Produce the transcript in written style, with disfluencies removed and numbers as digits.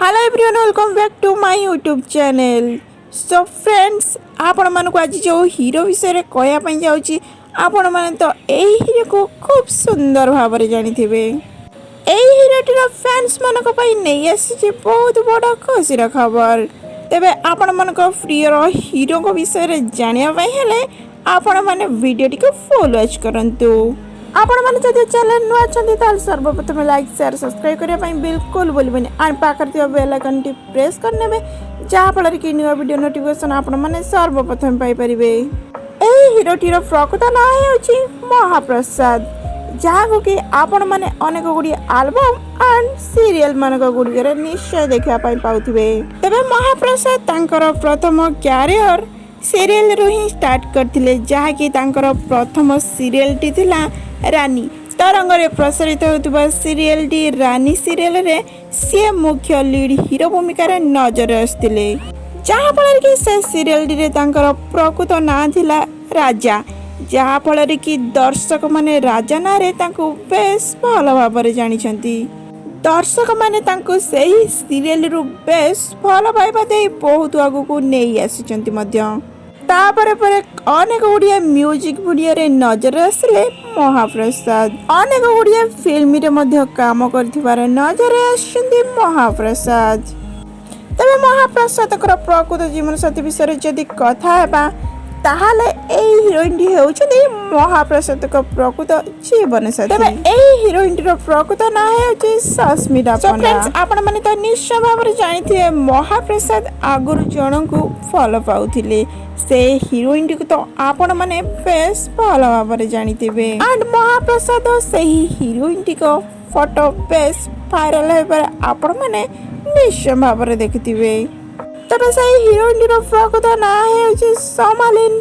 Hello everyone, welcome back to my YouTube channel. So friends, ଆପଣମାନଙ୍କୁ ଆଜି ଯେଉଁ hero ବିଷୟରେ କହିବା ପାଇଁ ଯାଉଛି, ଆପଣମାନେ ତ ଏହି ହିରୋକୁ ଖୁବ୍ ସୁନ୍ଦର ଭାବରେ ଜାଣିଥିବେ। ଏହି ହିରୋଟିର ଫ୍ୟାନ୍ସମାନଙ୍କ ପାଇଁ ନେଇ ଆସିଛି ବହୁତ ବଡ଼ ଖୁସିର ଖବର। ତେବେ ଆପଣମାନଙ୍କ ପ୍ରିୟର ହିରୋଙ୍କ ବିଷୟରେ ଜାଣିବା ପାଇଁ ହେଲେ ଆପଣମାନେ ଭିଡ଼ିଓଟିକୁ ଫୁଲ୍ ୱାଚ୍ କରନ୍ତୁ। ଆପଣମାନେ ଯଦି ଚ୍ୟାନେଲ୍ ନୂଆ ଅଛନ୍ତି, ତାହେଲେ ସର୍ବପ୍ରଥମେ ଲାଇକ୍, ସେୟାର, ସବସ୍କ୍ରାଇବ୍ କରିବା ପାଇଁ ବିଲକୁଲ ଭୁଲିବେନି ଆଣ୍ଡ ପାଖରେ ଥିବା ବେଲ୍ ଆଇକନ୍ଟି ପ୍ରେସ୍ କରିନେବେ, ଯାହାଫଳରେ କି ନୂଆ ଭିଡ଼ିଓ ନୋଟିଫିକେସନ୍ ଆପଣମାନେ ସର୍ବପ୍ରଥମେ ପାଇପାରିବେ। ଏହି ହିରୋଟିର ପ୍ରକୃତ ନାଁ ହେଉଛି ମହାପ୍ରସାଦ, ଯାହାକୁ କି ଆପଣମାନେ ଅନେକ ଗୁଡ଼ିଏ ଆଲବମ୍ ଆଣ୍ଡ ସିରିଏଲ୍ ମାନଙ୍କ ଗୁଡ଼ିକରେ ନିଶ୍ଚୟ ଦେଖିବା ପାଇଁ ପାଉଥିବେ। ତେବେ ମହାପ୍ରସାଦ ତାଙ୍କର ପ୍ରଥମ କ୍ୟାରିୟର ସିରିଏଲରୁ ହିଁ ଷ୍ଟାର୍ଟ କରିଥିଲେ, ଯାହାକି ତାଙ୍କର ପ୍ରଥମ ସିରିଏଲଟି ଥିଲା ରାନୀ। ତରଙ୍ଗରେ ପ୍ରସାରିତ ହେଉଥିବା ସିରିଏଲଟି ରାନୀ ସିରିଏଲରେ ସିଏ ମୁଖ୍ୟ ଲିଡ୍ ହିରୋ ଭୂମିକାରେ ନଜର ଆସିଥିଲେ, ଯାହାଫଳରେ କି ସେ ସିରିଏଲଟିରେ ତାଙ୍କର ପ୍ରକୃତ ନାଁ ଥିଲା ରାଜା, ଯାହାଫଳରେ କି ଦର୍ଶକମାନେ ରାଜା ନାଁରେ ତାଙ୍କୁ ବେଶ ଭଲ ଭାବରେ ଜାଣିଛନ୍ତି। ଦର୍ଶକମାନେ ତାଙ୍କୁ ସେହି ସିରିଏଲରୁ ବେଶ ଭଲ ପାଇବା ଦେଇ ବହୁତ ଆଗକୁ ନେଇ ଆସିଛନ୍ତି ମଧ୍ୟ। ତାପରେ ପରେ ଅନେକ ଗୁଡ଼ିଏ ମ୍ୟୁଜିକ୍ ଭିଡ଼ିଓରେ ନଜର ଆସିଲେ ମହାପ୍ରସାଦ। ଅନେକ ଗୁଡ଼ିଏ ଫିଲ୍ମରେ ମଧ୍ୟ କାମ କରିଥିବାର ନଜର ଆସିଛନ୍ତି ମହାପ୍ରସାଦ। ତେବେ ମହାପ୍ରସାଦଙ୍କର ପ୍ରକୃତ ଜୀବନସାଥୀ ବିଷୟରେ ଯଦି କଥା ହେବା, ତାହେଲେ ଏଇ ହିରୋଇନଟି ହେଉଛନ୍ତି ମହାପ୍ରସାଦଙ୍କ ପ୍ରକୃତ ଜୀବନସାଥୀ। ତେବେ ଏହି ହିରୋଇନଟିର ପ୍ରକୃତ ନାଁ ହେଉଛି ସସ୍ମିତା ପଣ୍ଡା। ଆପଣମାନେ ତ ନିଶ୍ଚୟ ଭାବରେ ଜାଣିଥିବେ, ମହାପ୍ରସାଦ ଆଗରୁ ଜଣଙ୍କୁ ଭଲ ପାଉଥିଲେ। ସେ ହିରୋଇନଟିକୁ ତ ଆପଣମାନେ ବେଶ ଭଲ ଭାବରେ ଜାଣିଥିବେ। ଆଣ୍ଡ ମହାପ୍ରସାଦ ସେହି ହିରୋଇନଟିଙ୍କ ଫଟୋ ବେଶ ଭାଇରାଲ ହେବାରେ ଆପଣମାନେ ନିଶ୍ଚୟ ଭାବରେ ଦେଖିଥିବେ। ତେବେ ସେହି ହିରୋଇନଟିର ପ୍ରକୃତ ନାଁ ହେଉଛି ସୋମାଲିନ।